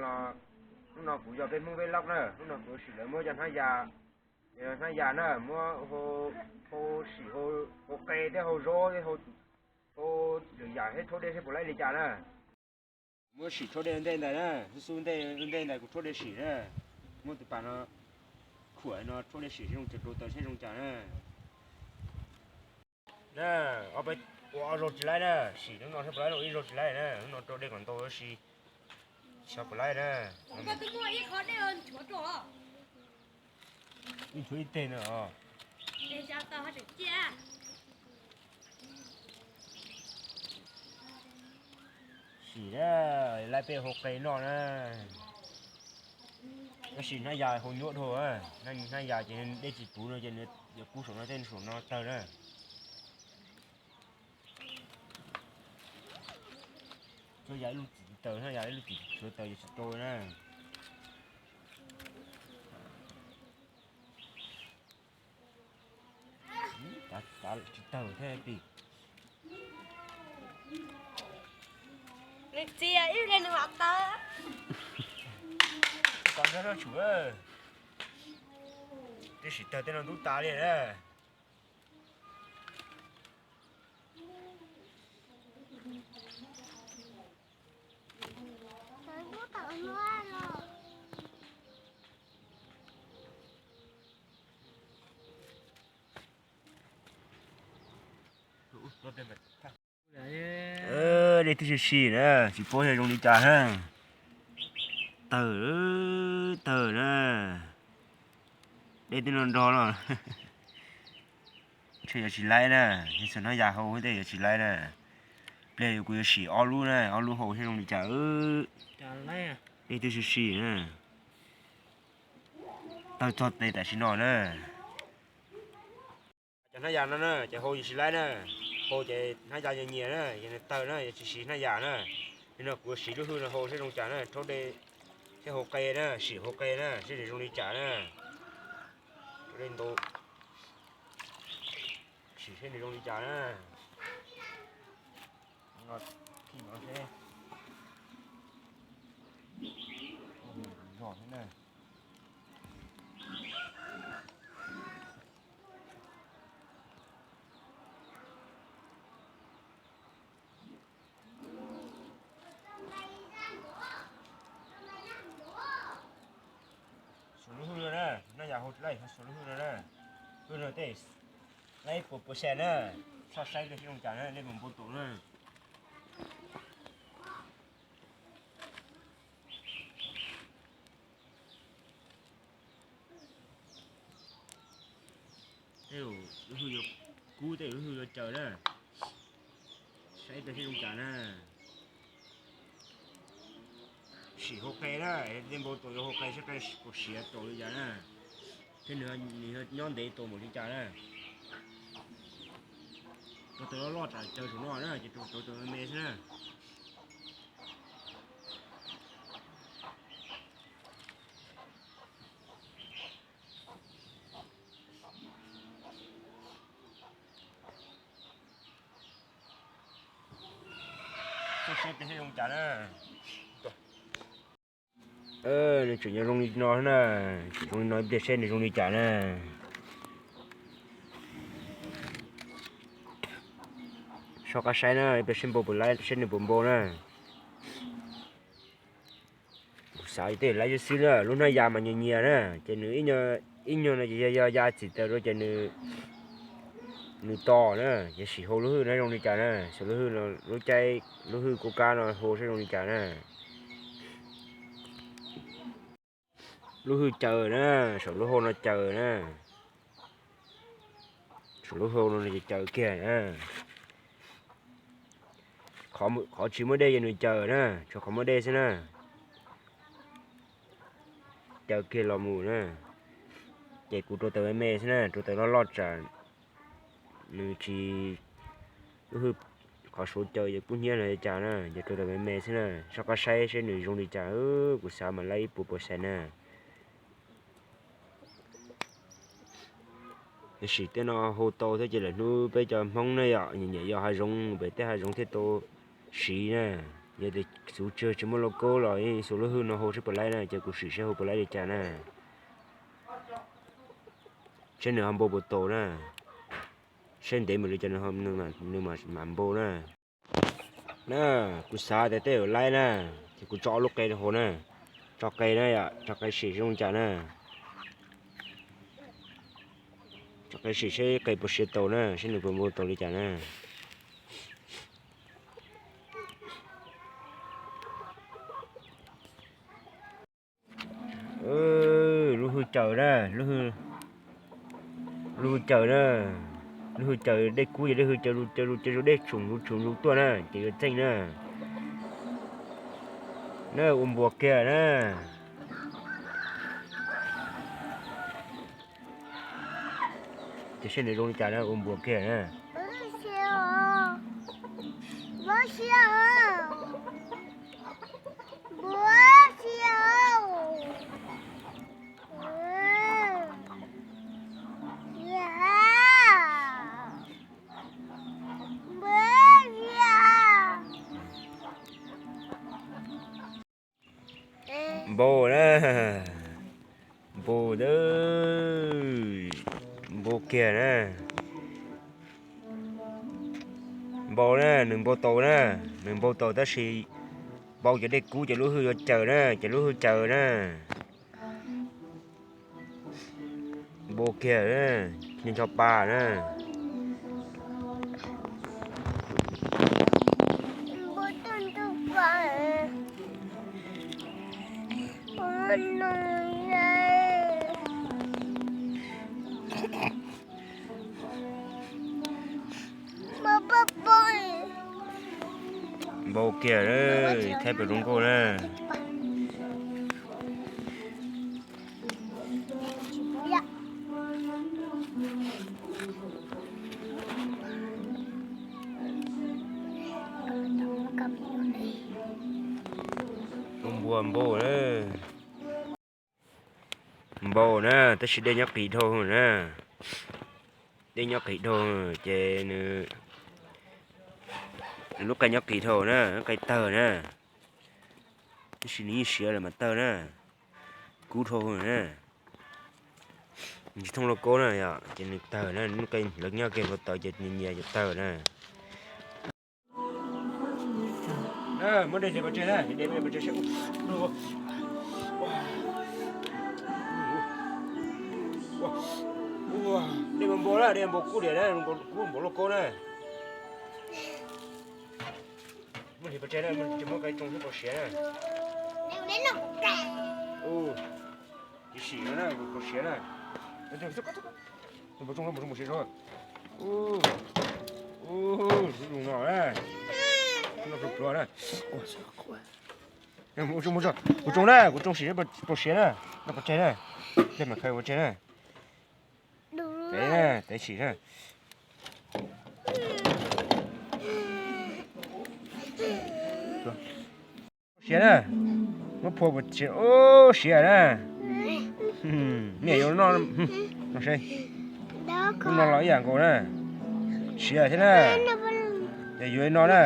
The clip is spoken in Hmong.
Los hnub no kuv yog peb Hmoob vlog na, hnub no kuv sim lawv muab cov hnab yas, hnab yas na, muab hau sim, hau qe thiab hau zaub thiab hau lwm yam thiab rhaub dej seb puas laib li cas na. Muab sim rhaub dej ua ntej ntawd na, xub xub ntej ua ntej ntawd kuv rhaub dej sim na. Muab tus pas no khuam no rhaub dej sim seb zoo, rau taws seb zoo cas na. Na, ob peb, ua ob zaug tsis laib na, sim hnub no seb puas laib, ua ib zaug tsis laib na, hnub no rau dej kom ntau si, xyov puas laib na. Ib nchuav ib teg na. Sim na, laib peb hau qe noj na. Tab sis hnab yas hau nyuaj dhau, hnab yas ces dej tsis puv no ces nws yuav kub saum no tej saum no tawg na. Tsuas yas ib lub txim taws, hnab yas ib lub txim tshuav taws ces tsis rau na. Tav tsis tawg thiab pim. Nws txias ib pliag nws mam tawg. Tsis tau nrog noj tshum, twb sim tawg tej no ntub tas li na. Dej twb si si na, tsis paub zoo li cas na. Tawg, tawg na. Dej twb no nrog no. Ntshe yuav tsis laib na, yog txog hnab yas hau tej yuav tsis laib na. Pliag kuv yuav sim ob lub na, ob lub hau seb zoo li cas. Dej twb si si na. Tawg txog tes tam sim no na. Cov hnab yas no na ces hau yuav tsis laib na, hau ces hnab yas nyias nyias na, yog nws tawg na yuav tsis siv hnab yas na. Li no kuv siv lub hwj no hau seb zoo cas na, rhaub dej thiab hau qe na, sim hau qe na seb nws zoo li cas na. Rhaub dej ntau, sim seb nws zoo li cas na. Xuas lub hwj no na, hnab yas hau tsis laib, xuas lub hwj no na. Hwj no tej laib puas puas xya na, soj saib seb zoo cas na, nej mus npau taws na. Tej lub hwj yuav kub, tej lub hwj yuav caws na. Saib rau seb zoo cas na. Sim hau qe na, tej npau taws yuav hau qe saib qe puas siav tau li cas na. Thiab nws, nws nyob ntev tau npaum li cas na. Rau taws loj loj tsam caws saum no na, ces rau taws me me xwb na. Saib peb zoo cas na. Nws tseem nyob zoo li no na, tseem zoo li no ib pliag seb nws zoo li cas na. Soj qab saib na, peb seb npau puas laib, seb nws puas npau na. Kuv xav tej laib xwb na, lub hnab yas mas nyias nyias na, ces nws ib nyuag no ces yog yas txim taws rau ces nws tos na, ces sim hau lub hwj na zoo li cas na, xuas lub hwj no, lub caij, lub hwj kub kab no hau saib zoo li cas na. Lub hwj caws na, saum lub hau no caws na. Saum lub hau no ces caws kiag na. Qhov tsis muaj dej ces nws caws na, tsuas qhov muaj dej xwb na. Caws kiag los mus na. Ces kuv rau taws me me xwb na, rau taws loj loj tsam nws tsis, lub hwj, qhov suav caws ces kub hnyiab los li cas na, ces rau taws me me xwb na, soj qab saib seb nws zoo li cas, kuv xav mas laib ib puas puas xya na. Tiam sis tej no hau tau thiab ces lwm hnub peb cov Hmoob ne yom, nyiam nyiam yos hav zoov pem tej hav zoov thiaj tau siv na. Yog tias xuv tsawg tsis muaj lauj kaub los yeej xuv lub hwj no hau seb puas laib na, ces kuv sim seb hau puas laib li cas na. Seb nws ho npau puas tau na. Seb ntev mus li cas nws mam npau na. Na, kuv xav tias tej zaum laib na, ces kuv tso ob lub qe rau hauv na. Tso qe na yom, tso qe sim zoo li cas na. Tso qe sim seb qe puas siav tau na, seb nws puas npau tau li cas na. Lub hwj caws na, lub hwj caws na, lub hwj caws dej kub ces dej hwj caws lug caws lug caws lug dej tsoom lug tsoom lug tuaj na ces yuav txheej na. Na ua npua kiag na. Ces seb nws zoo li cas na, ua npua kiag na. Npau na, npau, npau kiag na. Npau na, nws npau tau na, nws npau tau tab sis npau ces dej kub ces lub hwj yuav caws na, ces lub hwj caws na. Npau kiag na, ncho pa na. Npau kiag, thaib pem zoo nkauj na. Ua npua npau na. Npau na, tab sis dej nyob qis dhau na. Dej nyob qis dhau ces nws, nws lub qe nyob qis dhau na, lub qe tawg na. Tab sis nws yeej siav lawm mas tawg na. Kub dhau na. Nws tsis thooj lauj kaub na yom, ces nws tawg na, lub qe lawv nyob kiag hluav taws ces nws nyias ces tawg na. Muab dej ntxias pov tseg na, dej ntxias pov tseg seb. Dej npau npau na, dej npau kub diam na, kub npaum lauj kaub na. Muab ntxias pov tseg na, muab qe tsoo seb puas siav na. Ub, sim no na, puas siav na. Zoo no, zoo no na. Kuv tsoo na, kuv tsoo sim seb puas siav na. Noj pov tseg na, dej mam khaws pov tseg na. Tev na, tev sim na. Siav na, muab phua pov tseg, ub, siav na. Niam yuav noj, noj seb. Lub no los ib yam nkaus na. Siav thiab na. Yog yuav no na.